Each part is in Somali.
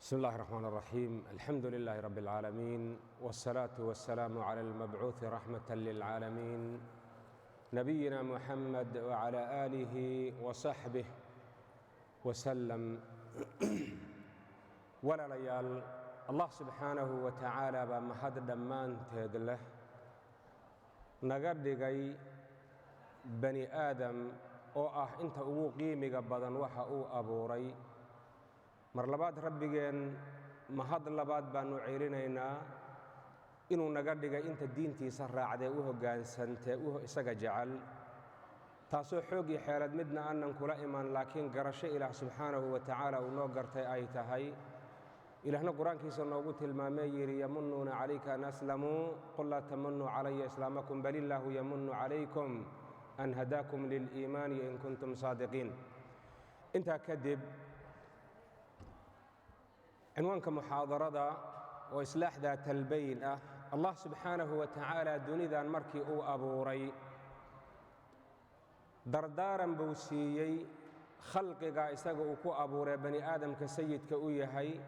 بسم الله الرحمن الرحيم، الحمد لله رب العالمين، والصلاة والسلام على المبعوث رحمة للعالمين، نبينا محمد وعلى آله وصحبه وسلم. Walaalayaal, Allah subxaanahu wa tacaala baa mahad dhammaanteed leh, naga dhigay bani aadam oo ah inta ugu qiimiga badan waxa uu abuuray. Mar labaad Rabbigeen mahad labaad baannu celinaynaa inuu naga dhigay inta diintiisa raacdee, u hoggaansantee, isaga jecel, taasoo xoog iyo xeelad midna aanan kula iman, laakiin garasho Ilaah subxaanahu wa tacaala uu noo gartay ay tahay. Ilaahna Qur-aankiisa noogu tilmaamee yidhi: "Yamunuuna calayka an aslamuu, qul laa tamunuu calaya islaamakum, bal illaahu yamunu calaykum an hadaakum liliimaani in kuntum saadiqiin." Intaa kadib, cinwaanka muxaadarada oo islaax daat albayn ah. Allah subxaanahu wa tacaala dunidan markii uu abuuray, dardaaran buu siiyey khalqiga isaga uu ku abuuree bani aadamka sayidka u yahay.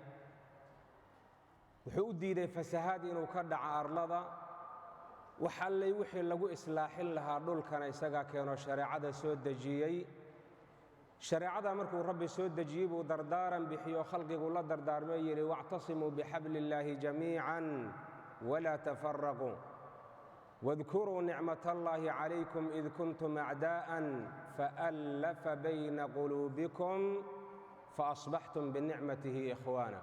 Wuxuu u diiday fasahaad inuu ka dhaco arlada. Wax allay wixii lagu islaaxin lahaa dhulkana isagaa keeno, shareecada soo dejiyey. Shareecada markuu Rabbi soo dejiyey buu dardaaran bixiyo, khalqigu la dardaarmay, yidhi: "Wactasimuu bixabli illaahi jamiican walaa tafaraquu, واذkuruu nicmaة اllahi calaykum id kuntum acdaءa faallafa bayna quluubikum faasbaxtum binicmatihi ikhwaana."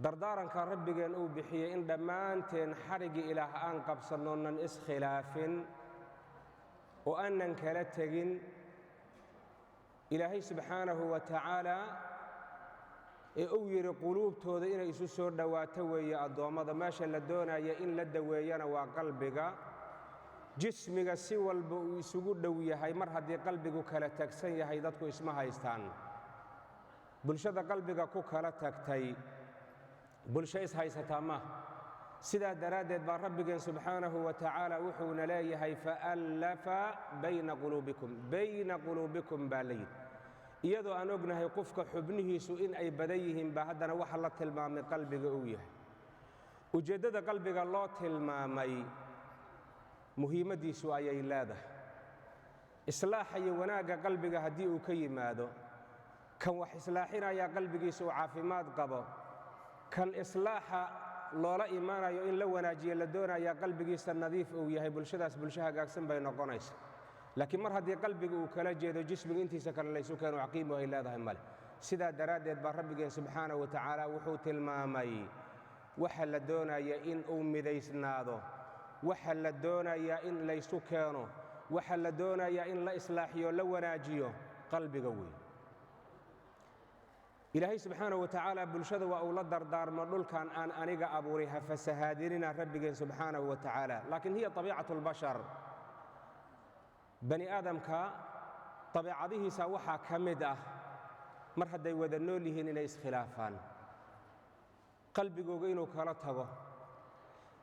Dardaaranka Rabbigeen uu bixiyey in dhammaanteen xadhiggii Ilaah aan qabsannonan iskhilaafin oo aanan kala tegin, Ilaahay subxaanahu wa tacaala ee uu yidhi quluubtooda inay isu soo dhowaato weeye. Addoommada meesha la doonaya in la daweeyana waa qalbiga. Jismiga si walba uu isugu dhow yahay, mar haddii qalbigu kala tagsan yahay, dadku isma haystaan. Bulshada qalbiga ku kala tagtay bulsho is haysataa ma. Sidaa daraaddeed baa Rabbigeen subxaanahu wa tacaala wuxuuna leeyahay: "Faallafa bayna quluubikum." Bayna quluubikum baa la yidhi, iyadoo aan ognahay qofka xubnihiisu in ay badan yihiin baa haddana waxa la tilmaamay qalbiga uu yahay. Ujeeddada qalbiga loo tilmaamay muhiimaddiisu ayay leedahay. Islaaxa iyo wanaagga qalbiga haddii uu ka yimaado, kan wax islaaxinayaa qalbigiisa uu caafimaad qabo, kan islaaxa loola imaanayo in la wanaajiye la doonayaa qalbigiisa nadiif uu yahay, bulshadaas bulsho hagaagsan bay noqonaysa. Laakiin mar haddii qalbiga uu kala jeedo, jismiga intiisa kale laysu keeno wax qiimo ay leedahay male. Sidaa daraaddeed baa Rabbigeen subxaanahu wa tacaala wuxuu tilmaamay waxa la doonaya in uu midaysnaado, waxa la doonayaa in laysu keeno, waxa la doonayaa in la islaaxiyo, la wanaajiyo qalbiga weyn. Ilaahay subxaanahu wa tacaala bulshada waa uu la dardaarmo: "Dhulkan aan aniga abuuray ha fasahaadinina," Rabbigeen subxaanahu wa tacaala. Laakiin hiya abiicatu lbashar, bani aadamka dabeecadihiisa waxaa ka mid ah mar hadday wada nool yihiin inay iskhilaafaan, qalbigooga inuu kala tago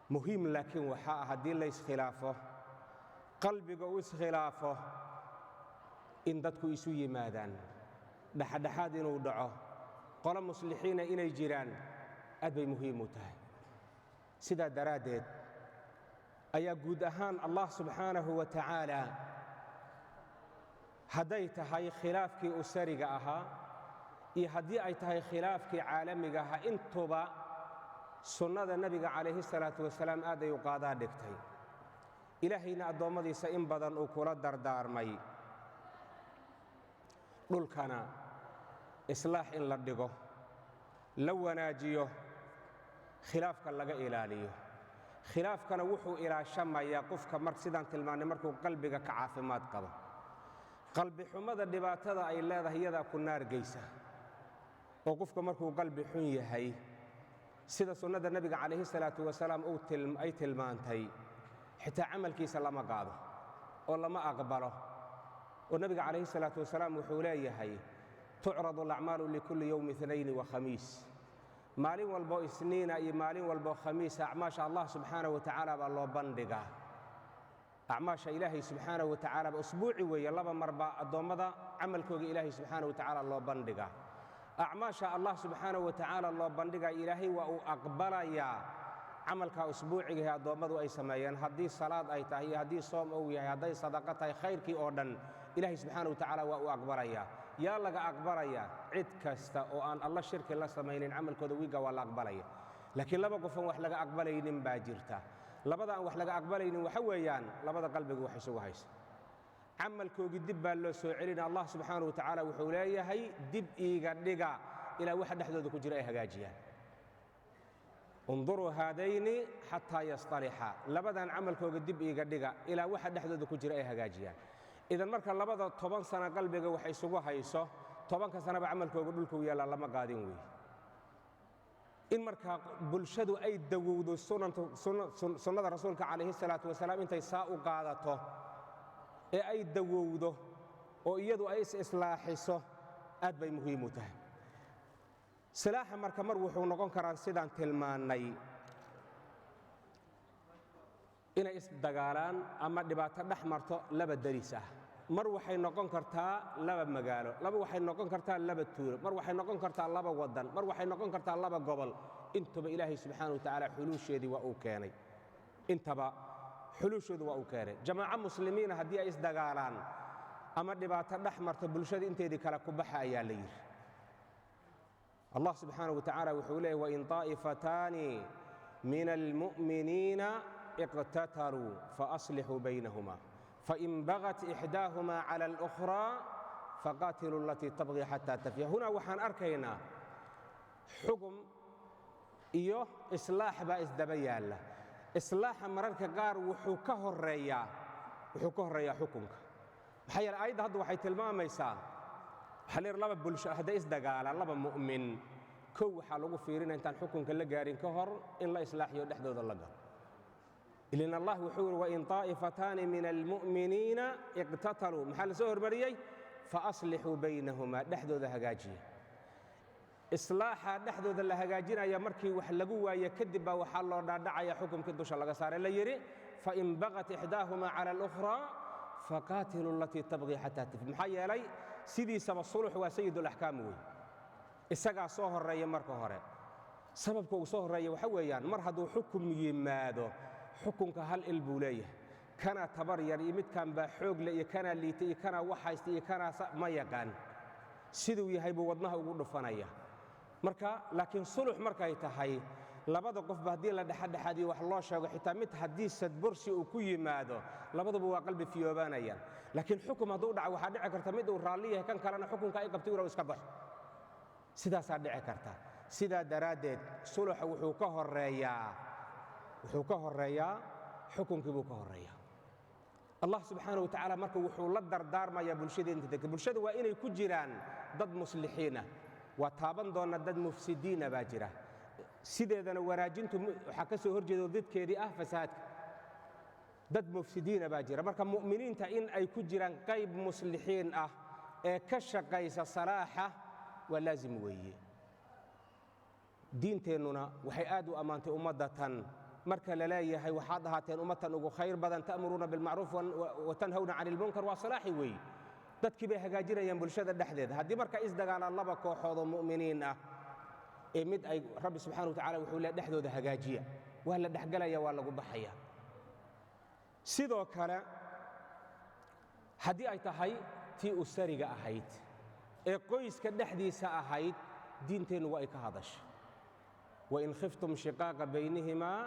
muhiim. Laakiin waxaa ah haddii la iskhilaafo, qalbiga uu iskhilaafo, in dadku isu yimaadaan, dhexdhexaad inuu dhaco, qolo muslixiina inay jiraan aad bay muhiim u tahay. Sidaa daraaddeed ayaa guud ahaan Allah subxaanahu wa tacaala, hadday tahay khilaafkii usariga ahaa iyo haddii ay tahay khilaafkii caalamiga ahaa, intuba sunnada Nebiga calayhi salaatu wasalaam aad ay u qaadaa dhigtay. Ilaahayna addoommadiisa in badan uu kula dardaarmay dhulkana islaax in la dhigo, la wanaajiyo, khilaafka laga ilaaliyo. Khilaafkana wuxuu ilaashamayaa qofka mar sidaan tilmaannay markuu qalbiga ka caafimaad qabo. Qalbi xumada dhibaatada ay leedahay iyadaa ku naar geysa, oo qofka markuu qalbi xun yahay, sida sunnada Nebiga calayhi salaatu wasalaam ay tilmaantay, xitaa camalkiisa lama qaado oo lama aqbalo. Oo Nebiga calayhi salaatu wasalaam wuxuu leeyahay: "Tucradu alacmaalu likulli yowmi inayni wa khamiis." Maalin walboo Isniina iyo maalin walboo Khamiisa acmaasha Allah subxaanahu wa tacaala baa loo bandhigaa. Acmaasha Ilaahay subxaanahu wa tacaala ba usbuuci weeye, laba mar baa addoommada camalkooga Ilaahay subxaanahu wa tacaala loo bandhigaa. Acmaasha Allah subxaanaه wa tacaala loo bandhigaya, Ilaahay waa uu aqbalayaa camalka usbuucigahe addoommadu ay sameeyeen, haddii salaad ay tahay iyo haddii soom uu yahay, hadday sadaqo tahay, khayrkii oo dhan Ilaahay subxaana wa tacaala waa uu aqbalayaa. Yaa laga aqbalayaa? Cid kasta oo aan Alla shirki la samaynin camalkooda wiigga waa la aqbalaya. Laakiin laba qofon wax laga aqbalaynin baa jirta. Labada aan wax laga aqbalaynin waxa weeyaan labada qalbigu wax isugu haysa. Camalkoogii dib baa loo soo celina. Allah subxaana wa tacaala wuxuu leeyahay: "Dib iiga dhiga ilaa waxa dhexdooda ku jira ay hagaajiyaan." "Unduruu haadayni xataa yastalixa." Labadan camalkooga dib iiga dhiga ilaa waxa dhexdooda ku jira ay hagaajiyaan. Idan marka labada 10 sano qalbiga wax isugu hayso, 10-ka sanaba camalkooga dhulkuu yaallaa, lama qaadin weeye. In markaa bulshadu ay dawowdo sunnada Rasuulka calayhi salaatu wasalaam, intay saa u qaadato ee ay dawowdo oo iyadu ay is-islaaxiso, aad bay muhiim u tahay. Silaaxa marka mar wuxuu noqon karaa, sidaan tilmaannay, inay isdagaalaan ama dhibaato dhex marto laba deris ah. Mar waxay noqon kartaa laba magaalo, laba waxay noqon kartaa laba tuulo, mar waxay noqon kartaa laba waddan, mar waxay noqon kartaa laba gobol. Intuba Ilaahay subxaana wa tacaala xuluusheedii waa uu keenay. Intaba xuluushoodu waa uu keenay. Jamaaco muslimiina haddii ay isdagaalaan ama dhibaato dhex marto, bulshada inteedii kale ku baxa ayaa la yidhi. Allah subxaana wa tacaala wuxuu leeyay: "Wain طaa'ifataani min almu'miniina iqtataluu faaslixuu baynahuma, fain bagat ixdaahuma cala alأkhraa faqaatiluu alatii tabqii xataa tafiya." Hunaa waxaan arkaynaa xugum iyo islaax baa isdaba yaalla. Islaaxa mararka qaar wuxuu ka horreeyaa xukunka. Maxaa yeele, aayadda hadda waxay tilmaamaysaa, waxaa la yidhi, laba bulsho hadday isdagaalaan, laba mu'min, kow waxaa lagu fiirinaya, intaan xukunka la gaarin ka hor, in la islaaxiyo, dhexdooda la galo. Ilan Allah wuxuu yidhi: "Wain طaa'ifataani min almu'miniina iqtataluu." Maxaa la soo hormariyey? "Faaslixuu baynahumaa." Dhexdooda hagaajiya. Islaaxa dhexdooda la hagaajinaya markii wax lagu waaye kadib baa waxaa loo dhaadhacaya xukumkii dusha laga saaray. La yidhi: "Fain bagat ixdaahuma cala alukhraa faqaatiluu alatii tabqii xataa tafi." Maxaa yeelay, sidiisaba sulux waa sayid alaxkaam wey, isagaa soo horreeya marka hore. Sababka uu soo horreeya waxa weeyaan, mar hadduu xukum yimaado, xukunka hal il buu leeyahay. Kanaa tabar yar iyo midkan baa xoog le iyo kanaa liita iyo kanaa wax haysta iyo kanaa ma yaqaan. Siduu yahay buu wadnaha ugu dhufanaya marka. Laakiin sulux markay tahay, labada qofba haddii la dhexadhexaadiyo, wax loo sheego, xitaa mid haddii sadbursi uu ku yimaado, labaduba waa qalbi fiyoobaanayaan. Laakiin xukum hadduu dhaco, waxaa dhici karta mid uu raalli yahay, kan kalena xukunka ay qabtay inuu iska baxo. Sidaasaa dhici karta. Sidaa daraaddeed suluxa wuxuu ka horreeyaa xukunkii buu ka horreeyaa. Allah subxaana wa tacaala marka wuxuu la dardaarmayaa bulshada inta degta. Bulshada waa inay ku jiraan dad muslixiina. Waa taaban doonna, dad mufsidiina baa jira. Sideedana wanaajintu waxaa ka soo horjeedo didkeedii ah fasaadka. Dad mufsidiina baa jira. Marka mu'miniinta in ay ku jiraan qayb muslixiin ah ee ka shaqaysa salaaxa waa laazim weeye. Diinteennuna waxay aad u ammaantay ummadda tan marka la leeyahay: "Waxaad ahaateen ummadtan ugu khayr badan, ta'muruuna bilmacruuf wa tanhawna cani ilmunkar." Waa salaaxi weeye. Dadkii bay hagaajinayaan bulshada dhexdeeda. Haddii marka isdagaalaan laba kooxood oo mu'miniin ah, ee mid ay, Rabbi subxana wa tacala wuxuu leeyahy: "Dhexdooda hagaajiya." Waa la dhexgelaya, waa lagu baxaya. Sidoo kale haddii ay tahay tii usariga ahayd ee qoyska dhexdiisa ahayd, diinteennu waa ay ka hadashay: "Wain khiftum shiqaaqa baynihimaa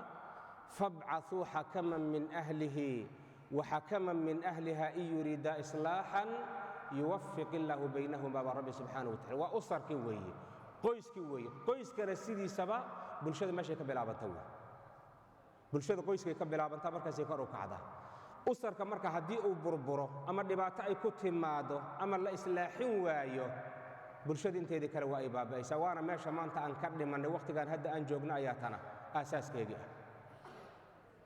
fabcaثuu xakaman min ahlihi waxakaman min ahliha in yuriidaa islaaxan yuwafiq illaahu baynahuma," baa Rabbi subxaana wa tacala. Waa usarkii weeye, qoyskii weeye. Qoyskana sidiisaba bulshada meeshay ka bilaabanta wey. Bulshada qoyskay ka bilaabantaa, markaasay kor u kacdaa. Usarka marka haddii uu burburo ama dhibaato ay ku timaado ama la islaaxin waayo, bulshada inteedii kale waa ay baaba'aysaa. Waana meesha maanta aan ka dhimannay. Wakhtigan hadda aan joogno ayaa tana aasaaskeegii ah,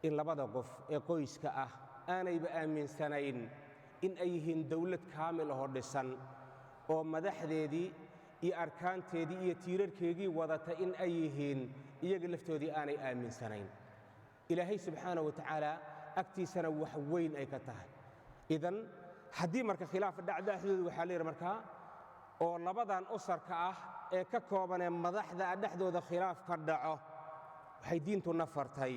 in labada qof ee qoyska ah aanayba aaminsanayn in ay yihiin dawlad kaamil ahoo dhisan oo madaxdeedii iyo arkaanteedii iyo tiirarkeegii wadata in ay yihiin, iyaga laftoodii aanay aaminsanayn. Ilaahay subxaana wa tacaala agtiisana wax weyn ay ka tahay. Idan haddii marka khilaaf dhexdooda, waxaa la yidhi markaa oo labadan usarka ah ee ka koobanee madaxda ah dhexdooda khilaaf ka dhaco, waxay diintuna fartay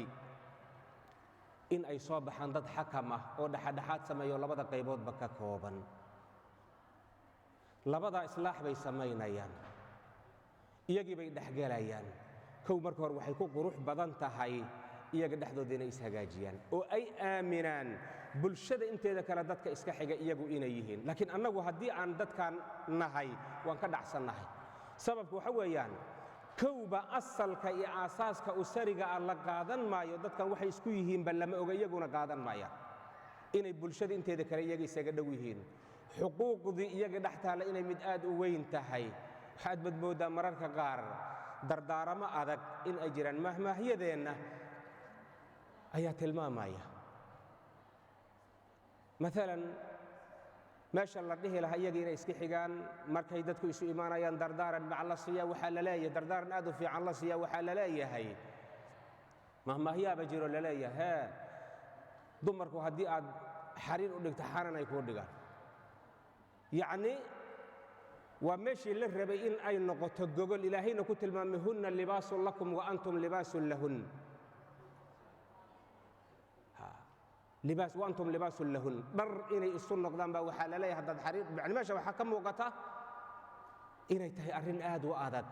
in ay soo baxaan dad xakam ah oo dhexadhexaad sameeyo, labada qayboodba ka kooban. Labadaa islaax bay samaynayaan, iyagii bay dhexgelayaan. Kow, marka hore waxay ku qurux badan tahay iyaga dhexdooda inay ishagaajiyaan oo ay aaminaan bulshada inteeda kale dadka iska xiga iyagu inay yihiin. Laakiin annagu haddii aan dadkan nahay, waan ka dhacsannahay. Sababku waxa weeyaan, kowba asalka iyo aasaaska usariga ah la qaadan maayo. Dadkan waxay isku yihiinba lama oga, iyaguna qaadan maayaan inay bulshada inteeda kale iyaga isaga dhow yihiin, xuquuqdii iyaga dhex taalla inay mid aad u weyn tahay. Waxaad badmooddaa mararka qaar dardaaramo adag in ay jiraan. Mahmaahyadeenna ayaa tilmaamaya, maalan, meesha la dhihi lahaa iyaga inay iska xigaan, markay dadku isu imaanayaan dardaaran mac la siiya, waxaa la leeyahay dardaaran aad u fiican la siiya. Waxaa la leeyahay, mahmaahyaaba jiro la leeyahay, hee, dumarku haddii aad xariir u dhigto, xanan ay kuu dhigaan. Yacni waa meeshii la rabay in ay noqoto gogol. Ilaahayna ku tilmaamay: "Hunna libaasun lakum wa antum libaasun lahun." Libaas wa antum libaasun lahun, dhar inay isu noqdaan baa waxaa la leeyahay haddaad xariir. Yani meesha waxaa ka muuqata inay tahay arrin aad u adag.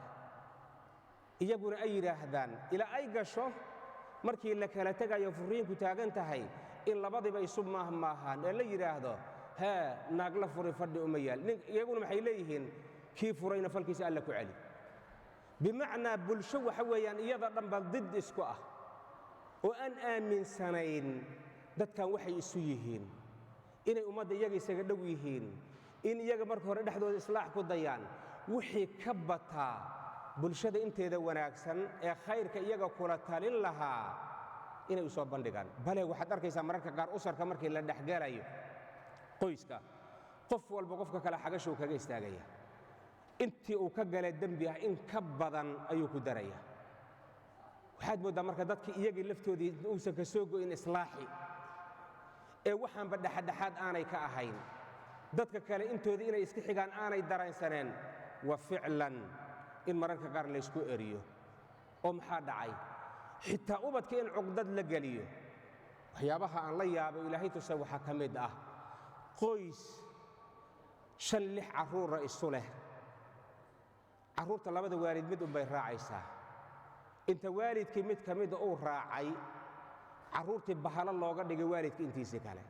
Iyaguna ay yidhaahdaan ilaa ay gasho markii la kala tegayo, furiinku taagan tahay, in labadiiba isu maahmaahaan ee la yidhaahdo: "Hee, naag la furay fadhi uma yaal." Iyaguna maxay leeyihiin? "Kii furayna falkiisa Alla ku celi." Bimacnaa bulsho waxa weeyaan iyada dhanba did isku ah oo aan aaminsanayn dadkan waxay isu yihiin, inay ummadda iyaga isaga dhow yihiin, in iyaga marka hore dhexdooda islaax ku dayaan. Wixii ka bataa bulshada inteeda wanaagsan ee khayrka iyaga kula talin lahaa inay u soo bandhigaan. Bale waxaad arkaysaa mararka qaar usarka markii la dhexgalayo, qoyska, qof walba qofka kale xagashuu kaga istaagaya. Intii uu ka galay dembi ah in ka badan ayuu ku daraya. Waxaad mooddaa marka dadkii iyagii laftoodii uusan ka soo go'in islaaxi ee waxaanba dhexadhexaad aanay ka ahayn, dadka kale intoodii inay iska xigaan aanay dareensaneen. Wa ficlan in mararka qaar laysku eriyo oo maxaa dhacay, xitaa ubadka in cuqdad la geliyo. Waxyaabaha aan la yaabo Ilaahay tusa waxaa ka mid ah qoys shan lix carruura isu leh. Carruurta labada waalid mid unbay raacaysaa. Inta waalidkii mid ka mida uu raacay, carruurtii bahalo looga dhigay waalidka intiisii kale.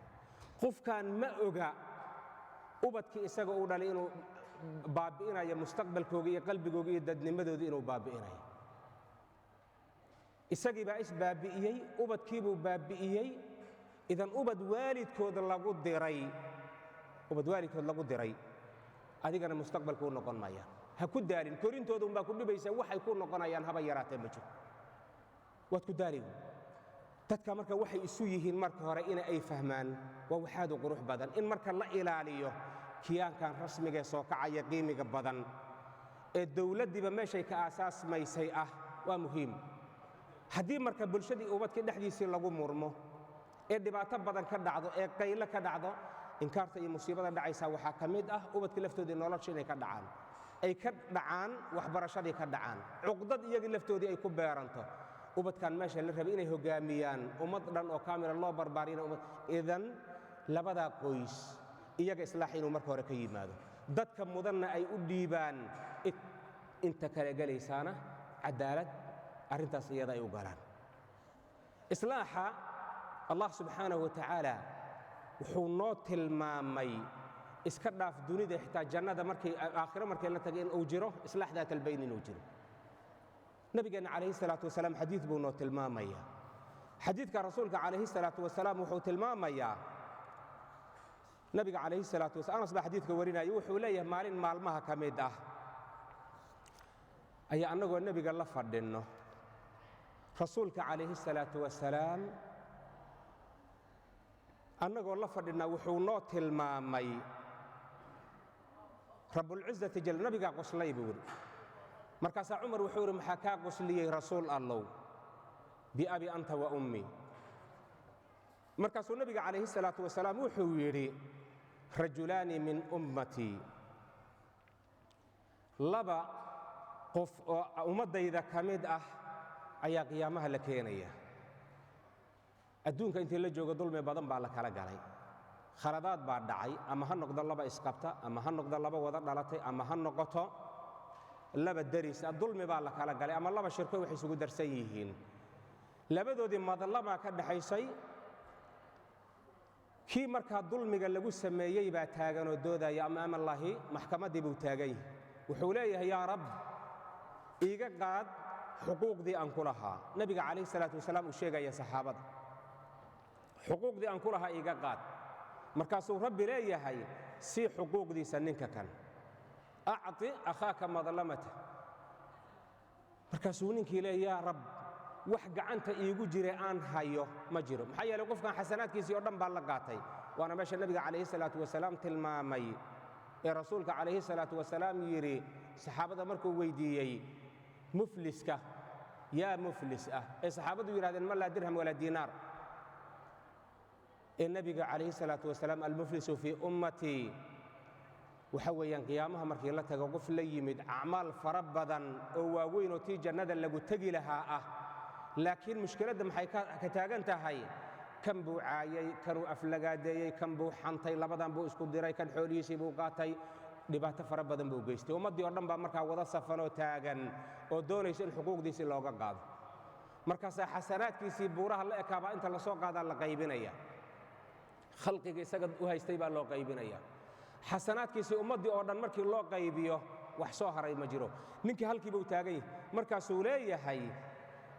Qofkan ma oga ubadkii isaga uu dhalay inuu baabbi'inayo mustaqbalkooga iyo qalbigooga iyo dadnimadooda inuu baabbi'inayo. Isagii baa isbaabbi'iyey, ubadkiibuu baabbi'iyey. Idan ubad waalidkood lagu diray, ubad waalidkood lagu diray, adigana mustaqbalkuu noqon maayaan. Ha ku daalin korintooda unbaa ku dhibaysa. Waxay ku noqonayaan haba yaraatee ma jiro, waad ku daalin. Dadka marka waxay isu yihiin marka hore in ay fahmaan waa waxaad u qurux badan, in marka la ilaaliyo kiyaankan rasmigaee soo kacaya, qiimiga badan ee dowladdiiba meeshay ka aasaasmaysay ah, waa muhiim. Haddii marka bulshadii ubadkii dhexdiisii lagu murmo ee dhibaato badan ka dhacdo ee qaylo ka dhacdo, inkaarta iyo musiibada dhacaysa waxaa ka mid ah ubadkii laftoodii nolosha inay ka dhacaan, ay ka dhacaan waxbarashadii, ka dhacaan cuqdad, iyagii laftoodii ay ku beeranto. Ubadkan meesha la rabay inay hoggaamiyaan ummad dhan oo kaamila loo barbaarina. Idan labadaa qoys iyaga islaax inuu marka hore ka yimaado, dadka mudanna ay u dhiibaan, inta kale gelaysaana cadaalad arrintaas iyada ay u galaan. Islaaxa Allah subxaanahu wa tacaala wuxuu noo tilmaamay, iska dhaaf dunida, xitaa jannada markay aakhiro markay la tagay in uu jiro islaax daat albayn inuu jiro. Nabigeenna calayhi salaatu wasalaam xadiid buu noo tilmaamaya. Xadiidka rasuulka calayhi salaatu wasalaam wuxuu tilmaamayaa, nabiga calayhi salaatu wasalam, Anas baa xadiidka warinaya, wuxuu leeyahay: maalin maalmaha ka mid ah ayaa annagoo nebiga la fadhinno, rasuulka calayhi salaatu wasalaam annagoo la fadhinnaa, wuxuu noo tilmaamay Rabbulcizati jal. Nabigaa qoslay buu yidhi. Markaasaa Cumar wuxuu yidhi: "Maxaa kaa qosliyey, rasuul Allow, biabi anta wa ummi?" Markaasuu nabiga calayhi salaatu wasalaam wuxuu yidhi: "Rajulaani min ummatii, laba Qof oo ummaddayda ka mid ah ayaa qiyaamaha la keenaya. Adduunka intii la joogo dulmi badan baa la kala galay, khaladaad baa dhacay, ama ha noqdo laba isqabta, ama ha noqdo laba wada dhalatay, ama ha noqoto laba deris ah, dulmi baa la kala galay, ama laba shirko waxay isugu darsan yihiin. Labadoodii madlamaa ka dhaxaysay. Kii markaa dulmiga lagu sameeyey baa taaganoo doodaya amaam allaahi, maxkamaddii buu taagan yahay. Wuxuu leeyahay: "Yaa Rab, iiga qaad xuquuqdii aan ku lahaa." Nebiga calayhi salaatu wasalaam uu sheegaya saxaabada: "Xuquuqdii aan ku lahaa iiga qaad." Markaasuu Rabbi leeyahay: "Sii xuquuqdiisa ninka kan, acti akhaaka madlamata." Markaasuu ninkii leeya: "Yaa Rab, wax gacanta iigu jira aan hayo ma jiro." Maxaa yeeley, qofkan xasanaadkiisii oo dhan baa la qaatay. Waana meesha nebiga calayhi salaatu wasalaam tilmaamay ee rasuulka calayhi salaatu wasalaam yidhi saxaabada markuu weydiiyey mufliska: "Yaa muflis ah?" ee saxaabadu yidhahdeen: "Man laa dirham walaa diinaar." Ee nebiga calayhi salaatu wasalaam: "Almuflisu fii ummatii waxa weeyaan qiyaamaha markii la tago qof la yimid acmaal fara badan oo waaweyn oo tii jannada lagu tegi lahaa ah, laakiin mushkiladda maxay ka taagan tahay? Kan buu caayay, kanuu aflagaadeeyey, kan buu xantay, labadan buu isku diray, kan xoolihiisii buu qaatay, dhibaato fara badan buu geystay." Ummaddii oo dhan baa markaa wada safanoo taagan oo doonaysa in xuquuqdiisii looga qaado. Markaasaa xasanaadkiisii buuraha la ekaabaa inta lasoo qaadaa la qaybinaya. Khalqiga isaga u haystay baa loo qaybinaya xasanaadkiisii. Ummaddii oo dhan markii loo qaybiyo, wax soo haray ma jiro. Ninkii halkiiba u taagan yahay. Markaasuu leeyahay: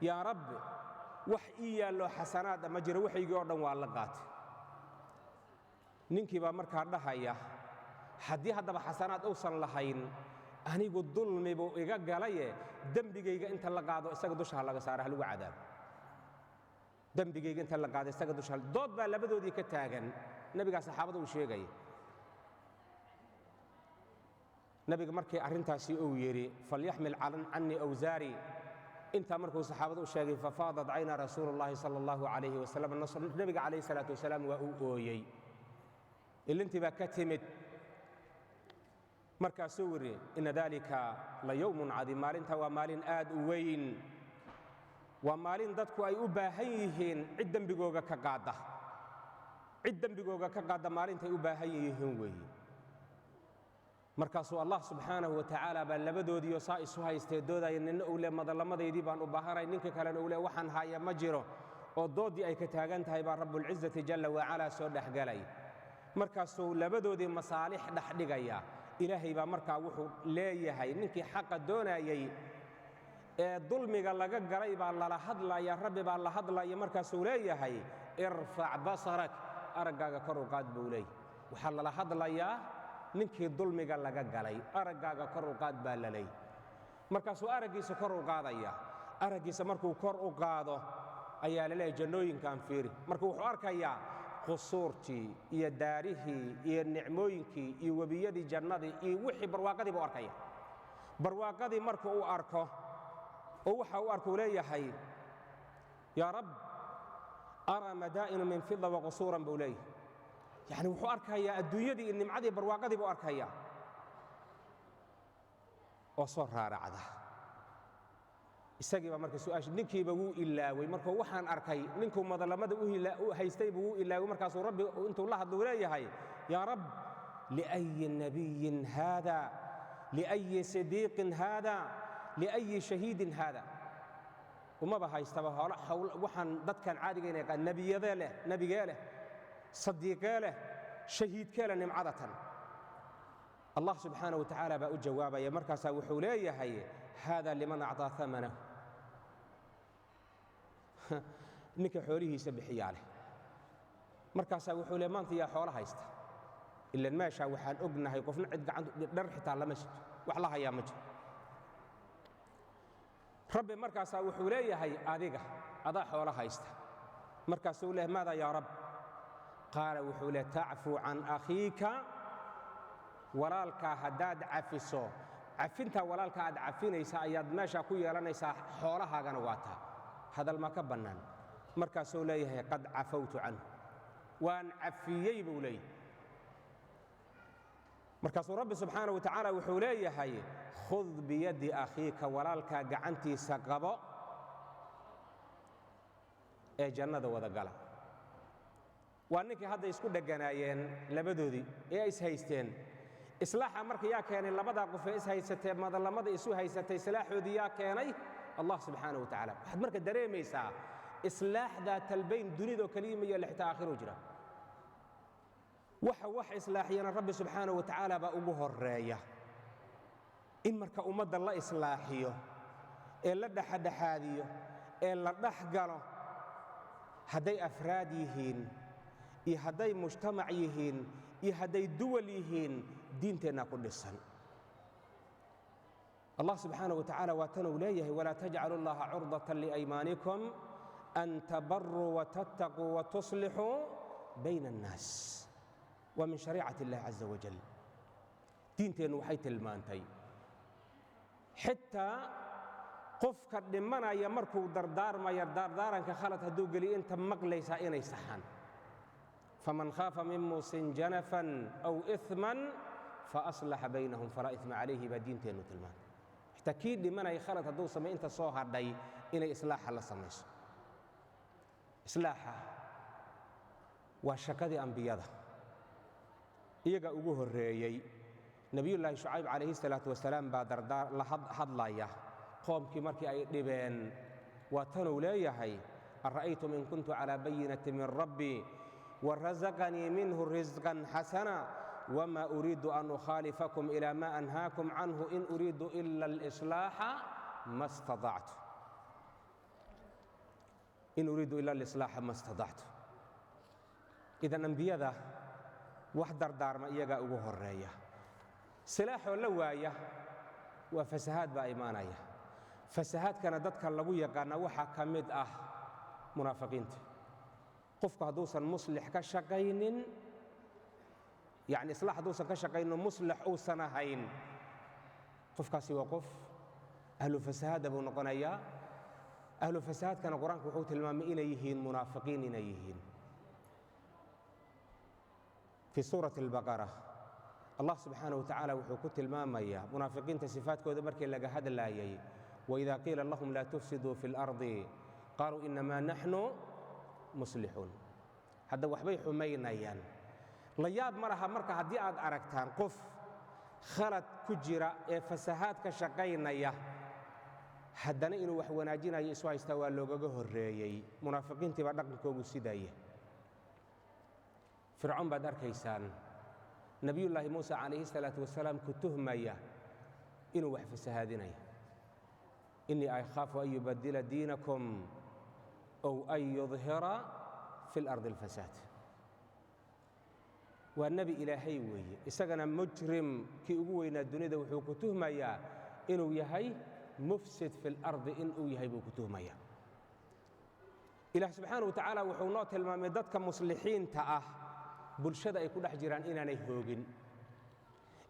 "Yaa Rabbi, wax ii yaallo xasanaada ma jiro, waxaygii oo dhan waa la qaatay." Ninkii baa markaa dhahaya: "Haddii haddaba xasanaad uusan lahayn, anigu dulmi buu iga galaye, dembigayga inta la qaado isaga dusha ha laga saara, ha lagu cadaabo. Dembigayga inta la qaado isaga dusha." Dood baa labadoodii ka taagan. Nebigaa saxaabada uu sheegaya. Nebiga markii arrintaasi uu yidhi: "Falyaxmil cannii awsaari," intaa markuu saxaabada u sheegay, fafaadat cayna rasuulu llahi sala allahu calayhi wasalam. Nebiga calayhi salaatu wasalaam waa uu ooyey, ilintii baa ka timid. Markaasuu yidhi: "Ina dalika la yowmun cadiim." Maalinta waa maalin aad u weyn, waa maalin dadku ay u baahan yihiin cid dembigooga ka qaadda, cid dembigooga ka qaadda maalintay u baahan yihiin weeye. Markaasuu Allah subxaanahu wa tacaala baa labadoodiioo saa isu haystee doodaya, ninna uu le madallamadaydii baan u baahanay, ninka kalena uu le waxaan haya ma jiro, oo dooddii ay ka taagan tahay, baa Rabbulcizati jalla wacalaa soo dhexgalay. Markaasuu labadoodii masaalix dhexdhigaya. Ilaahay baa markaa wuxuu leeyahay: ninkii xaqa doonayey ee dulmiga laga galay baa lala hadlaya, Rabbi baa la hadlaya. Markaasuu leeyahay: "Irfac basarak," araggaaga kor u qaad buu leeyahy. Waxaa lala hadlayaa ninkii dulmiga laga galay. "Araggaaga kor u qaad," baa la leeyay. Markaasuu araggiisa kor u qaadaya. Araggiisa markuu kor u qaado ayaa la leeyahay: "Jannooyinkan fiiri." Marka wuxuu arkayaa qusuurtii iyo daarihii iyo nicmooyinkii iyo webiyadii jannadii iyo wixii barwaaqadii buu arkaya. Barwaaqadii marka uu arko oo waxa uu arkuu leeyahay: "Yaa Rab, araa madaa'inu min fida wa qusuuran," buu leeyahay. Yacni wuxuu arkayaa adduunyadii iyo nimcadii barwaaqadii buu arkayaa oo soo raaracda. Isagii baa marka su'aasha ninkiiba wuu ilaaway. Markuu waxaan arkay, ninkuu madalamada u haystay buu wuu ilaaway. Markaasuu Rabbi intuu la hadluu leeyahay: "Yaa Rab, liأyi nabiyin haada? Liأyi sidiiqin haada? Liأyi shahiidin haada?" Umaba haystaba hoolo hawl waxaan dadkan caadiga inay qaan. Nebiyadee leh, nebigee leh, sadiiqee leh, shahiidkee leh nimcadatan? Allah subxaanaه wa tacaala baa u jawaabaya. Markaasaa wuxuu leeyahay: "Hada liman acطaa amanahu." Ninka xoolihiisa bixiyaa leh. Markaasaa wuxuu leey: "Maanta yaa xoolo haysta?" Ilan meeshaa waxaan ognahay qofna cid gacan dhar xitaa lama sito, wax la hayaa ma jiro. Rabbi markaasaa wuxuu leeyahay: "Adiga adaa xoolo haysta." Markaasuu leeyahay: "Maada yaa Rab?" Qaala, wuxuu leeyahay: "Tacfuu can akhiika." Walaalkaa haddaad cafiso, cafintaa walaalka aad cafinaysa ayaad meeshaa ku yeelanaysaa, xoolahaagana waa taa. Hadal ma ka bannaan. Markaasuu leeyahay: "Qad cafawtu canhu," waan cafiyey buu leeyahay. Markaasuu Rabbi subxaana wa tacaala wuxuu leeyahay: khud biyadi akhiika, walaalkaa gacantiisa qabo ee jannada wada gala. Waa ninkii hadda isku dheganaayeen labadoodii ee ay ishaysteen. Islaaxa marka yaa keenay labadaa qof ee ishaysatee madalamada isu haysatay? Islaaxoodii yaa keenay? Allah subxaana wa tacala. Waxaad marka dareemaysaa islaaxdaa talbayn dunidoo keliya ma yeella, xitaa aakhiruu jira. Waxa wax islaaxiyana Rabbi subxaana wa tacaala baa ugu horeeya. In marka ummadda la islaaxiyo ee la dhexadhexaadiyo ee la dhex galo, hadday afraad yihiin iyo hadday mujtamac yihiin iyo hadday duwal yihiin, diinteennaa ku dhisan. Allah subxaana wa tacaala waa tanuu leeyahay: walaa tajcalu llaha curdatan liaymaanikum an tabaruu watattaquu watuslixuu bayna annaas. Waa min shariicat illahi caza wajal. Diinteennu waxay tilmaantay xitaa qofka dhimanaya markuu dardaarmaya, dardaaranka khalad hadduu geliyo, inta maqlaysaa inay saxaan. Faman khaafa min muusin janafan aw iثman faaslaxa baynahum falaa ima calayhi, baa diinteennu tilmaantay. Xitaa kii dhimanaya khalad hadduu samay, inta soo hadhay inay islaaxa la samayso. Islaaxa waa shaqadii ambiyada, iyaga ugu horreeyey. Nebiyullaahi Shucayb calayhi salaatu wasalaam baa dardaar la hadlaya qoomkii markii ay dhibeen. Waa tanuu leeyahay: ara'aytum in kuntu calaa bayinati min rabbii warasaqanii minhu risqan xasana wma uriidu an ukhaalifakum ila ma anhaakum canhu in uriidu ila alislaaxa ma staactu, in uriidu ila alislaaxa ma staطactu. Idan ambiyada wax dardaarma iyagaa ugu horeeya. Silaaxoo la waaya waa fasahaad baa imaanaya. Fasahaadkana dadka lagu yaqaana waxaa ka mid ah munaafiqiinta. Qofku hadduusan muslix ka shaqaynin, yacni islaax hadduusan ka shaqaynin, muslix uusan ahayn, qofkaasi waa qof ahlu fasahaada buu noqonayaa. Ahlu fasahaadkana Qur-aanku wuxuu tilmaamay inay yihiin munaafiqiin inay yihiin. Fii suurati albaqara Allah subxaana wa tacaala wuxuu ku tilmaamayaa munaafiqiinta sifaadkooda markii laga hadlaayay: waida qiila lahum laa tufsiduu fi اlardi qaaluu inamaa naxnu muslixuun. Hadda waxbay xumaynayaan. La yaab ma laha marka haddii aad aragtaan qof khalad ku jira ee fasahaad ka shaqaynaya, haddana inuu wax wanaajinayo isu haystaa. Waa loogaga horreeyey, munaafiqiintii baa dhaqankoogu sidaya. Fircoon baad arkaysaan Nebiyullaahi Muuse calayhi salaatu wasalaam ku tuhmaya inuu wax fasahaadinayo: innii akhaafu an yubadila diinakum ow an yudhira fi اlardi alfasaad. Waa nebi Ilaahay weeye, isagana mujrim kii ugu weynaa dunida wuxuu ku tuhmayaa inuu yahay mufsid fi اlardi inuu yahay buu ku tuhmayaa. Ilaah subxaana wa tacaala wuxuu noo tilmaamay dadka muslixiinta ah bulshada ay ku dhex jiraan inaanay hoogin,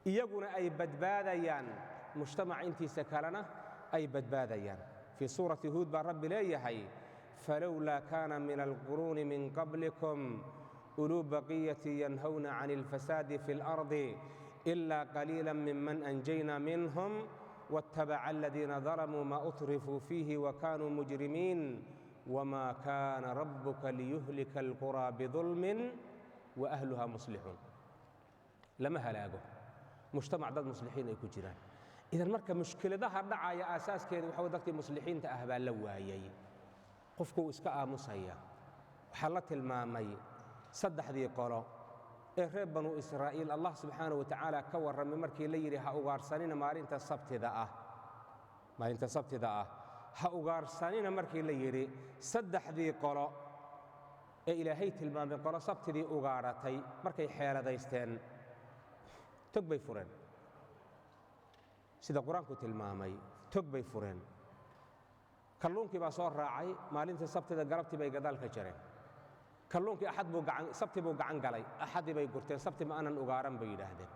iyaguna ay badbaadayaan, mujtamac intiisa kalena ay badbaadayaan. Fii suurati Huud baa Rabbi leeyahay: falowlaa kaana min alquruuni min qablikum uluu baqiyati yanhawna can alfasaadi fi اlardi ila qaliila miman anjayna minhum waاtabaca aladiina dalamuu ma utrifuu fiihi wakanuu mujrimiin wma kaana rabuka liyuhlika alquraa bidulmin waahluha muslixuun. Lama halaago mujtamac dad muslixiin ay ku jiraan. Idan marka mushkiladaha dhacaya aasaaskeeda waxa dadkii muslixiinta ah baa la waayay, qofkuu iska aamusaya. Waxaa la tilmaamay saddexdii qolo ee reer Banu Israa'iil Allah subxaana wa tacaala ka warramay markii la yidhi: ha ugaarsanina maalinta sabtida ah, maalinta sabtida ah ha ugaarsanina. Markii la yidhi, saddexdii qolo ee Ilaahay tilmaamay, qolo sabtidii ugaadhatay markay xeeladaysteen tog bay fureen, sida Qur-aanku tilmaamay, tog bay fureen, kalluunkii baa soo raacay. Maalintii sabtida galabtii bay gadaal ka jareen kalluunkii. Axad buu gacan, sabti buu gacan galay, axadii bay gurteen. Sabti ma aanan ugaaran bay yidhaahdeen.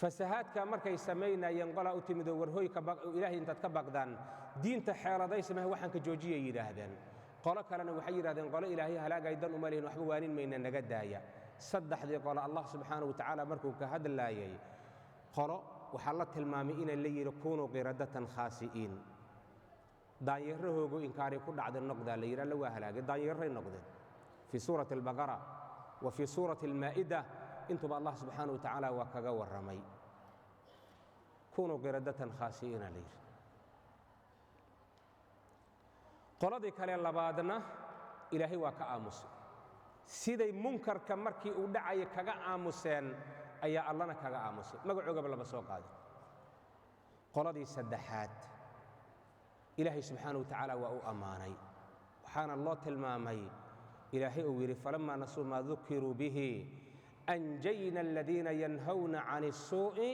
Fasahaadka markay samaynayeen qolaa u timidoo: warhoy, Ilaahay intaad ka baqdaan diinta xeeladaysamahe, waxaan ka joojiyay, yidhaahdeen. Qolo kalena waxay yidhahdeen: qolo Ilaahay halaagay dan uma lihin, waxba waanin mayna, naga daaya. Saddexdii qolo Allah subxaana wa tacaala markuu ka hadlaayay Qolo waxaa la tilmaamay inay la yidhi kunuu qiradatan khaasi'iin, daanyarahoogu inkaaray ku dhacday noqdaa la yidhi, alla waa halaagay, daanyaray noqdeen. Fii suurati albaqara wa fii suurati almaa'ida intuba Allah subxaana wa tacaala waa kaga warramay. Kunuu qiradatan khaasi'iina la yidhi. Qoladii kale labaadna Ilaahay waa ka aamusay, siday munkarka markii uu dhacaya kaga aamuseen ayaa Allana kaga aamusay, magacoogaba lama soo qaadin. Qoladii saddexaad Ilaahay subxaana wa tacaala waa u ammaanay, waxaana loo tilmaamay Ilaahay uu yidhi falamaa nasuu maa dukiruu bihi anjayna aladiina yanhawna can الsuu'i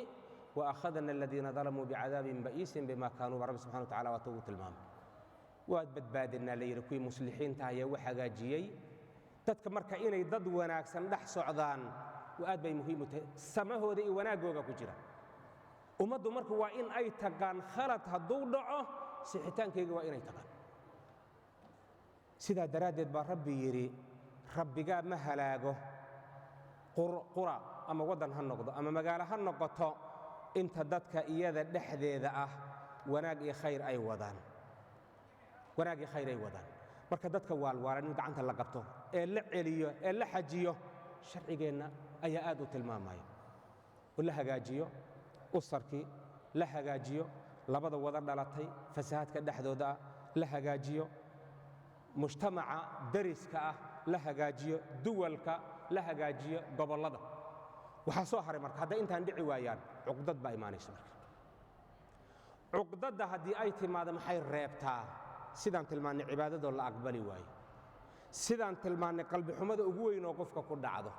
waakhadna aladiina dalamuu bicadaabin ba'iisin bima kaanuu. Ba Rabbi subxana wa tacala waa tugu tilmaamay, waad badbaadinaa la yidhi kuwii muslixiinta ayaa wax hagaajiyey. Dadka marka inay dad wanaagsan dhex socdaan waa aad bay muhiim u tahay, samahooda iyo wanaaggooga ku jira. Ummaddu marka waa in ay taqaan khalad hadduu dhaco sixitaankayga waa inay taqaan. Sidaa daraaddeed baa Rabbi yidhi rabbigaa ma halaago qura ama waddan ha noqdo ama magaalo ha noqoto inta dadka iyada dhexdeeda ah wanaag iyo khayr ay wadaan, wanaag iyo khayr ay wadaan. Marka dadka waalwaalan in gacanta la qabto ee la celiyo ee la xajiyo sharcigeenna ayaa aad u tilmaamaya, oo la hagaajiyo usarkii, la hagaajiyo labada wada dhalatay fasahaadka dhexdooda ah, la hagaajiyo mujtamaca dariska ah, la hagaajiyo duwalka, la hagaajiyo gobollada. Waxaa soo haray marka hadday intaan dhici waayaan cuqdad baa imaanaysa. Marka cuqdadda haddii ay timaado maxay reebtaa? Sidaan tilmaannay cibaadadoo la aqbali waayo, sidaan tilmaannay qalbixumada ugu weyn oo qofka ku dhacdo,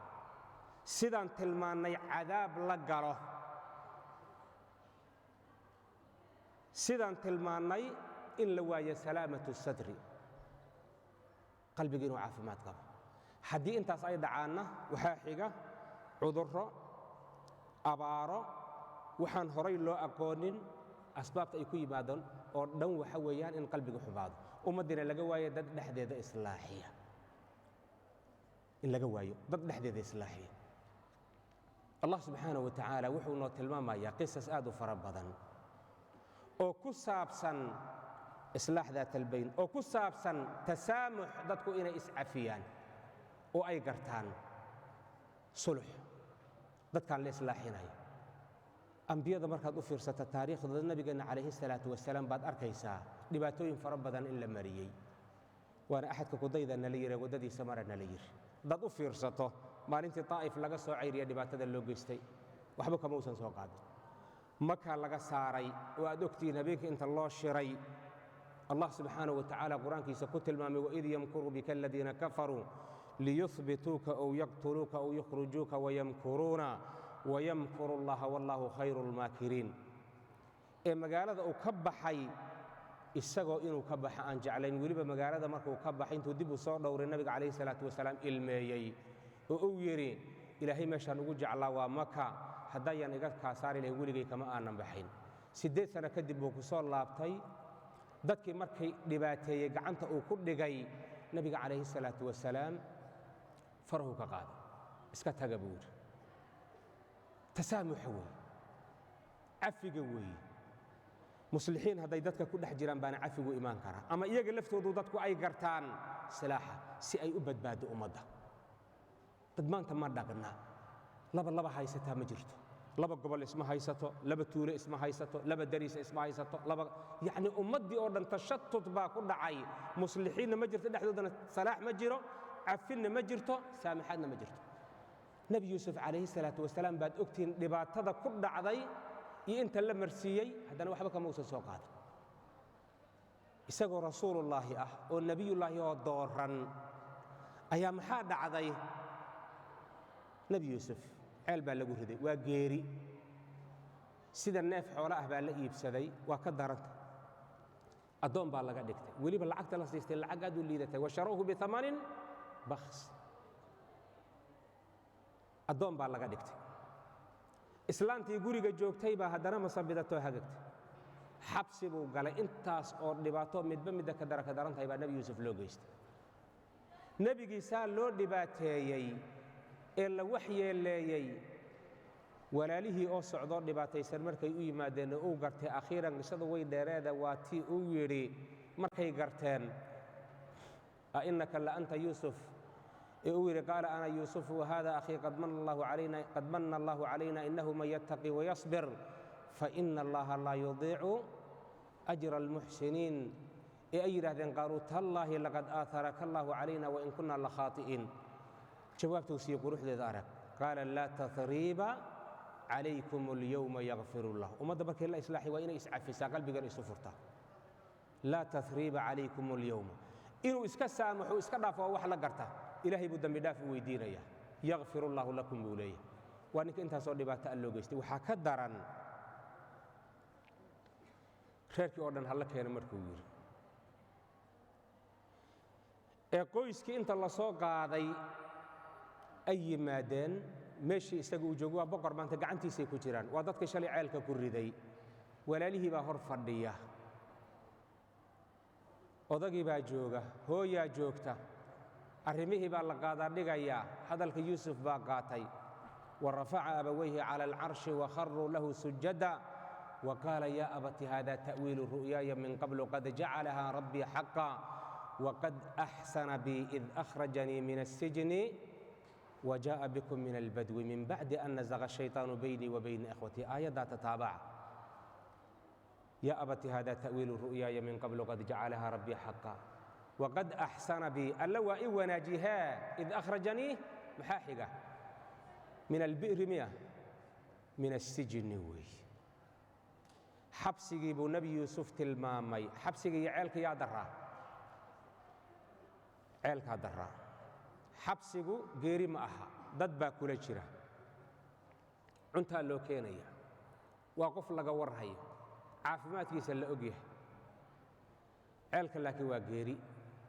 sidaan tilmaannay cadaab la galo, sidaan tilmaannay in la waayo salaamatu sadri, qalbiga inuu caafimaad qabo. Haddii intaas ay dhacaanna waxaa xiga cudurro, abaaro, waxaan horay loo aqoonin asbaabta ay ku yimaadaan oo dhan waxa weeyaan in qalbiga xumaado, ummaddiina laga waayo dad dhexdeeda islaaxiya, in laga waayo dad dhexdeeda islaaxiya. Allah subxaana wa tacaala wuxuu noo tilmaamayaa qisas aad u fara badan oo ku saabsan islaax daat albayn, oo ku saabsan tasaamux, dadku inay iscafiyaan oo ay gartaan sulux dadkaan la islaaxinayo. Ambiyada markaad u fiirsata taariikhdooda, nabigeenna calayhi salaatu wasalaam baad arkaysaa dhibaatooyin fara badan in la mariyey, waana axadka kudayda nala yiri, waddadiisa mara nala yiri. Haddaad u fiirsato maalintii Taa'if laga soo cayriya dhibaatada loo geystay waxba kama uusan soo qaadin. Maka laga saaray oo aad ogtihiin habeenkii inta loo shiray, Allah subxaanahu wa tacaala qur-aankiisa ku tilmaamay waid yamkuru bika aladiina kafaruu liyuhbituuka ow yaqtuluuka ow yukhrijuuka wayamkuruuna wayamkuru allaha wallaahu khayru lmaakiriin. Ee magaalada uu ka baxay isagoo inuu ka baxa aan jeclayn, weliba magaalada markuu ka baxay intuu dib u soo dhowray nabiga calayhi salaatu wasalaam ilmeeyey oo uu yidhi Ilaahay meeshaan ugu jeclaa waa Maka, haddayaan iga kaa saari lahayn weligay kama aanan baxayn. 8 sano kadib buu ku soo laabtay. Dadkii markay dhibaateeyey gacanta uu ku dhigay nabiga calayhi salaatu wasalaam farahu ka qaaday, iska taga buu yidhi. Tasaamuxa weeye, cafiga weeye. Muslixiin hadday dadka ku dhex jiraan baana cafigu imaan karaa, ama iyaga laftoodu dadku ay gartaan silaaxa si ay u badbaado ummadda. Dad maanta ma dhaqna, laba laba haysataa ma jirto, laba gobol isma haysato, laba tuulo isma haysato, laba dariisa isma haysato, laba yacni ummaddii oo dhan tashatut baa ku dhacay. Muslixiinna ma jirto, dhexdoodana salaax ma jiro, cafinna ma jirto, saamaxaadna ma jirto. Nebi Yuusuf calayhi salaatu wasalaam baad ogtihiin dhibaatada ku dhacday iyo inta la marsiiyey, haddana waxba kama uusan soo qaadan. Isagoo rasuulullaahi ah oo nebiyullaahi oo dooran ayaa maxaa dhacday? Nebi Yuusuf ceel baa lagu riday, waa geeri, sida neef xoolo ah baa la iibsaday, waa ka daranta, addoon baa laga dhigtay, weliba lacagta la siistay lacag aad u liidatay, washarawhu biamanin bakhs, addoon baa laga dhigtay. Islaantii guriga joogtay baa haddana masabidatoo hagagtay, xabsi buu galay. Intaas oo dhibaato midba midda ka dara ka daran tahay baa Nebi Yuusuf loo geystay. Nebigiisaa loo dhibaateeyey ee la waxyeeleeyey, Walaalihii oo socdoo dhibaataysan markay u yimaadeen uu gartay akhiiran, qisadu way dheereeda, waa tii uu yidhi markay garteen, "A innaka la anta Yuusuf?" Ee uu yidhi, "Qaala ana Yuusufu wahada akhii, qad manna Allahu calayna, innahu man yattaqi wayasbir faina Allaha laa yudiicu ajra almuxsiniin." Ee ay yidhahdeen, "Qaaluu tallaahi laqad aaharaka Allahu calayna wain kunna la khaati'iin." Jawaabtuu siiye quruxdeeda arag: "Qaala laa tahriiba calaykum alyowma, yakfir Allah." Ummadda markii la islaaxi waa inay iscafisaa, qalbigana isu furtaa. "Laa tahriiba calaykum alyowma." Inuu iska saamaxo, iska dhaafo, waa wax la garta. Ilaahay buu dembi dhaaf u weydiinaya. "Yakfir Allahu lakum," buu leeyahay. Waa ninka intaasoo dhibaato a loo geystay. Waxaa ka daran reerkii oo dhan hala keeno markuu yidhi, ee qoyskii inta la soo qaaday ay yimaadeen meeshii isaga uu joogo. Waa boqor maanta, gacantiisay ku jiraan. Waa dadkii shalay ceelka ku riday. Walaalihii baa hor fadhiya, odagii baa jooga, hooyaa joogta, arrimihii baa la qaadaa dhigayaa. Hadalka Yuusuf baa qaatay: "Wa rafaca abawayhi cala alcarshi wakharuu lahu sujada wa qaala yaa abati, hada ta'wiilu ru'yaaya min qablu, qad jacalahaa rabbii xaqa, waqad axsana bii id akhrajanii min asijni وجاء بكم من البدو من بعد أن نزغ الشيطان بيني وبين إخوتي." آيات تتابع: "يا أبت، هذا تأويل رؤياي من قبل، قد جعلها ربي حقا وقد أحسن بي." Alla waa i wanaajihaa. "إذ أخرجني" maxaa xiga? "من البئر" miya? "من السجن" wey. Xabsigii buu Nebi Yuusuf tilmaamay. Xabsiga iyo ceelka yaa daraa? Ceelkaa daraa. Xabsigu geeri ma aha, dad baa kula jira, cuntaa loo keenaya, waa qof laga warhayo, caafimaadkiisa la og yahay. Ceelka laakiin waa geeri.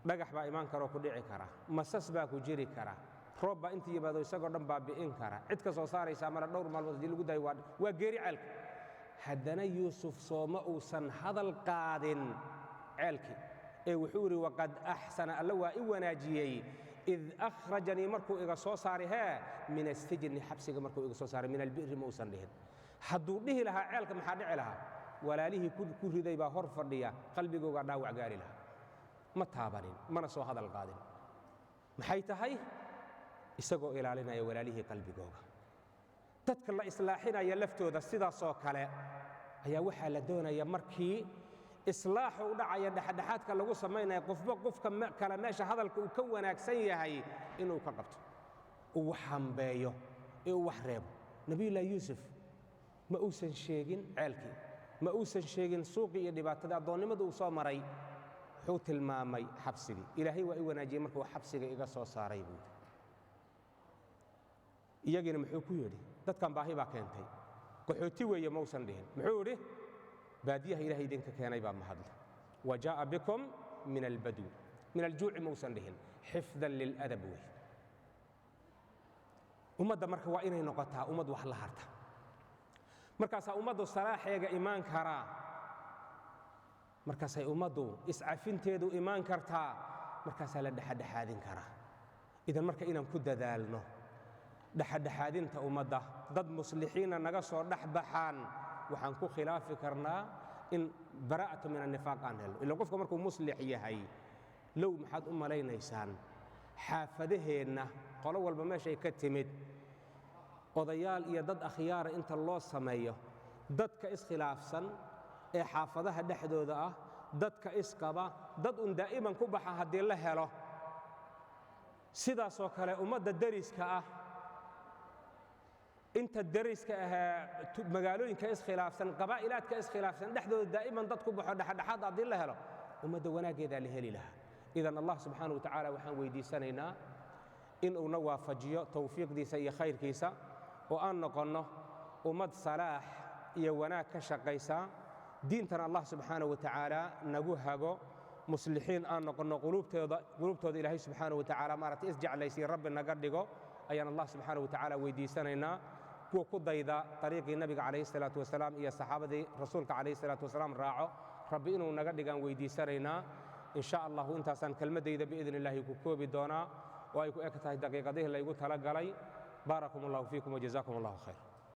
Dhagax baa imaan karoo ku dhici kara, masas baa ku jiri kara, roob baa inta yimaado isagoo dhan baabi'in kara, cid ka soo saaraysaa mara. Dhowr maalmood haddii lagu daayo waa geeri ceelka. Haddana Yuusuf sooma uusan hadal qaadin ceelkii, ee wuxuu yidhi: "Waqad axsana," Alla waa i wanaajiyey, "إذ أخرجني" markuu iga soo saaray hee, "من السجن" xabsiga markuu iga soo saaray. "من البئر" ma uusan dhihin. Hadduu dhihi lahaa ceelka, maxaa dhici lahaa? Walaalihii ku riday baa hor fadhiya, qalbigoogaa dhaawac gaari lahaa. Ma taabanin, mana soo hadal qaadin. Maxay tahay? Isagoo ilaalinaya walaalihii qalbigooga. Dadka la islaaxinaya laftooda sidaasoo kale ayaa waxaa la doonaya markii islaaxu u dhacaya, dhexdhexaadka lagu samaynaya, qofba qofka kale meesha hadalka uu ka wanaagsan yahay inuu ka qabto, uu wax hambeeyo ee uu wax reebo. Nebiyullaahi Yuusuf ma uusan sheegin ceelkii, ma uusan sheegin suuqii iyo dhibaatada addoonnimada uu soo maray. Wuxuu tilmaamay xabsigii. "Ilaahay waa i wanaajiyey markuu xabsiga iga soo saaray," buu yidhi. Iyagiina muxuu ku yidhi? Dadkan baahi baa keentay, qaxooti weeye mausan dhihin. Muxuu yidhi? "Baadiyaha Ilahay idinka keenay baa mahadle." "Wa jaa'a bikum min albadwi," "min aljuuci" mausan dhihin. Xifdan liladab wey. Ummadda marka waa inay noqotaa ummad wax la harta. Markaasaa ummaddu salaaxeega imaan karaa, markaasay ummaddu iscafinteedu imaan kartaa, markaasaa la dhexadhexaadin karaa. Idan marka inaan ku dadaalno dhexadhexaadinta ummadda, dad muslixiinna naga soo dhex baxaan, waxaan ku khilaafi karnaa in bara'atu min annifaaq aan helno. Ila qofka markuu muslix yahay, low maxaad u malaynaysaan xaafadaheenna qolo walba meeshay ka timid odayaal iyo dad akhyaara inta loo sameeyo, dadka iskhilaafsan ee xaafadaha dhexdooda ah, dadka isqaba, dad un daa'iman ku baxa haddii la helo, sidaasoo kale ummadda deriska ah, inta deriska ahee magaalooyinka iskhilaafsan, qabaa'ilaadka iskhilaafsan dhexdooda daa'iman dad ku baxo dhexdhexaad haddii la helo, ummadda wanaaggeedaa la heli lahaa. Idan Allah subxaana wa tacaala waxaan weydiisanaynaa inuuna waafajiyo tawfiiqdiisa iyo khayrkiisa, oo aan noqonno ummad salaax iyo wanaag ka shaqaysa, diintana Allah subxaana wa tacaala nagu hago, muslixiin aan noqonno, quluubtooda Ilaahay subxaana wa tacaala maaragtay isjeclaysiy Rabbi naga dhigo ayaan Allah subxaana wa tacaala weydiisanaynaa. Kuwa ku dayda ariiqii Nabiga calayhi salaatu wasalaam iyo saxaabadii Rasuulka calayhi salaatu wasalaam raaco Rabbi inuu naga dhigaan weydiisanaynaa, in sha Allahu. Intaasaan kelmaddayda biidn illaahi ku koobi doonaa, oo ay ku eg tahay daqiiqadihii laygu talagalay. Baarakum Allahu fiikum wajazaakum Allahu khayr.